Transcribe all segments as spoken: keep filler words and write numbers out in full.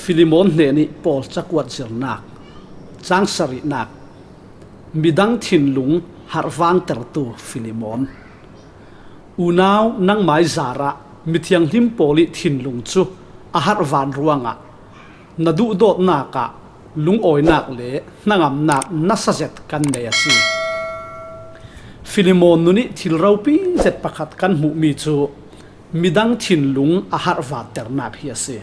Filemon hnenih Paul cakuat zirnak, cang sarihnak, midang thinlung harhvangtertu Filemon. Unau, nangmai zarah mithianghlim pawl ih thinlung cu a harhvan ruangah na duhdawtnak ah lungawinak le hnangamnak nasa zet kan nei a si. Filemon nun ih thil ropi zet pakhat kan hmuhmi cu midang thinlung a harhvanternak hi a si.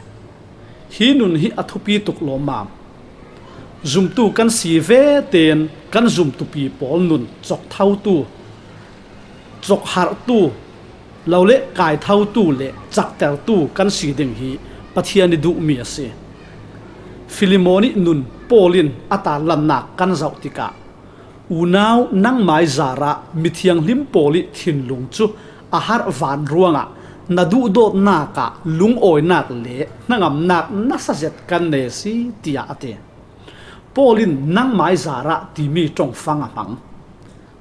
Hi nun hi a thupi tuk lawmmam. Zumtu kan si vetein kan zumtupi pawl nun cawkthotu, cawkharhtu, lo le kaithotu le caktertu kan si ding hi Pathian ih duhmi a si. Filemon ih nun Paul in a tarlannak kan zoh tikah, unau, nangmai zarah mithianghlim pawl ih thinlung cu a harhvan ruangah na duhdawtnak ah lungawinak le hnangamnak nasa zet kan nei a si, tiah a ti. Paul in nangmai zarah timi ṭongfang a hmang.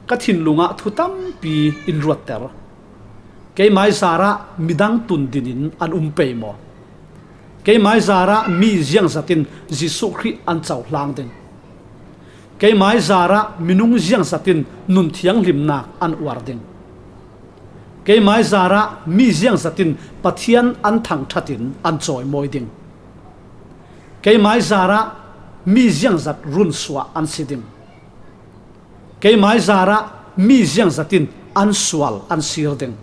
Ka thinlung ah thu tampi in ruatter. Keimai zarah midang tundin in an um pei maw? Keimai zarah mi ziangzat in Jesuh Khrih an cohlang ding? Keimai zarah minung ziangzat in nun thianghlimnak an uar ding? Keimai zarah mi ziangzat in Pathian an thangṭhat in an cawimawi ding? Keimai zarah mi ziangzat runsuah an si ding? Keimai zarah mi ziangzat in an sual an sir ding?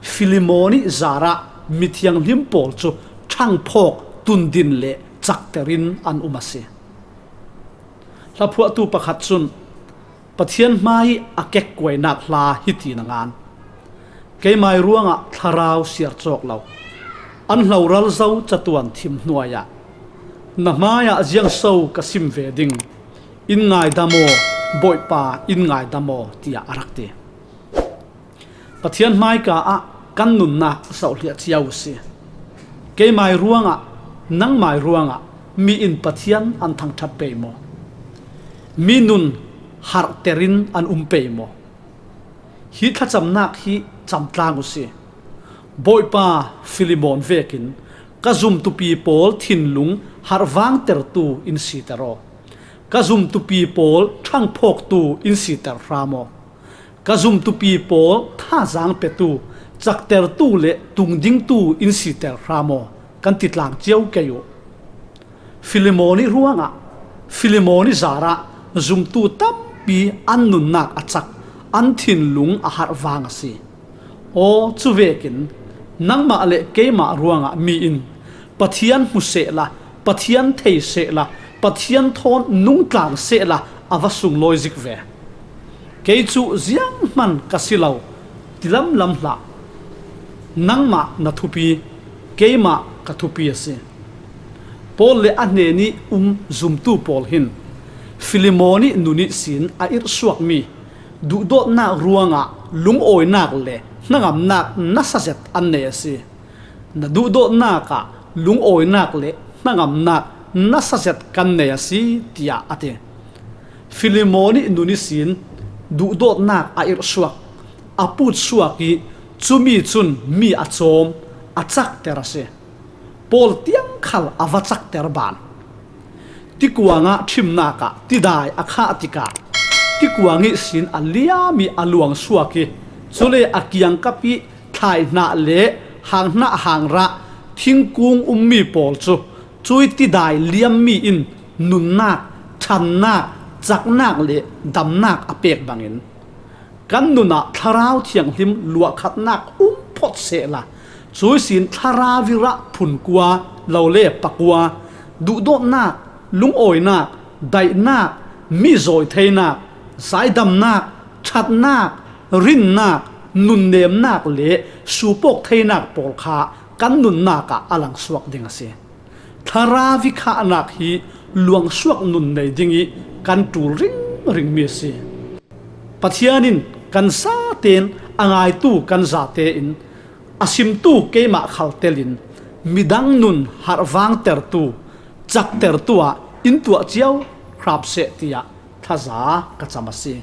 Filemon ih zarah mithianghlim pawl cu ṭhangphawk, tundin le cakter in an um a si. Hlaphuahtu pakhat cun Pathian hmaiih a kekkuainak hla hiti na ngan. Keimai ruangah thlarau siar cawk lo, an hloral zo catuan thim hnuai ah, na hmaiah ziangso ka sim ve ding? In ngaidam aw, Bawipa, in ngaidam aw, tiah a rak ti. Pathian hmaika ah kan nunnak zohhliah cio uh si. Keimai ruangah, nangmai ruangah mi in Pathian an thangṭhat pei maw? Mi nun harhter in an um pei maw? Hi thlacamnak hi camtlang uh si. Bawipa, Filemon vekin ka zumtupi pawl thinlung harhvangtertu in siter aw. Ka zumtupi pawl ṭhangphawktu in siter hram aw. Ka zumtupi pawl thazaang petu, caktertu le tungdingtu in siter hram aw, kan ti tlang cio kei uh. Filemon ih ruangah, Filemon ih zarah zumtu tampi an nunnak a cak, an thinlung a harhvang a si. Aw, cuvekin nangmah le keimah ruangah mi in Pathian hmu sehla, Pathian thei sehla, Pathian thawn nungtlang sehla a va sunglawi zik ve. Kei cu zianghman ka si lo, ti lamlam hlah. Nangmah na thupi, keimah ka thupi a si. Paul le a hnenih um zumtu pawl hin Filemon ih nun ihsin a irhsuakmi duhdawtnak ruangah lungawinak le hnangamnak nasa zet an nei a si. Na duhdawtnak ah lungawinak le hnangamnak nasa zet kan nei a si, tiah a ti. Filemon ih nun ihsin duhdawtnak a irhsuak, a putsuak ih cumi cun mi a cawm, a cakter a si. Paul tiang khal a va cakter ban. Tikuang ah ṭhimnak ah tidai a khah tikah tikuang ihsin a liam ih a luangsuak ih, cule a kiangkap ih thlaihnah le hanghnah hangrah thingkung ummi pawl cu cuih tidai liammi in nunnak, ṭhannak, caknak le damnak a pek bangin kan nun ah Thlarau Thianghlim luahkhatnak um phawt sehla, cuih sin Thlarau ih rah phunkua, lo le pakua, duhdawtnak, lungawinak, daihnak, mi zawi theinak, zaidamnak, ṭhatnak, rinnak, nunnemnak le suupawk theinak pawl kha kan nunnak ah a langsuak ding a si. Thlarau ih khahnak hi luangsuak nun nei ding ih kan ṭul ringringmi a si. Pathian in kan zatein a ngaitu kan zate in a simtu keimah khal telin midang nun harhvangtertu, caktertu ah in tuah cio hram seh, tiah thaza ka cam a si.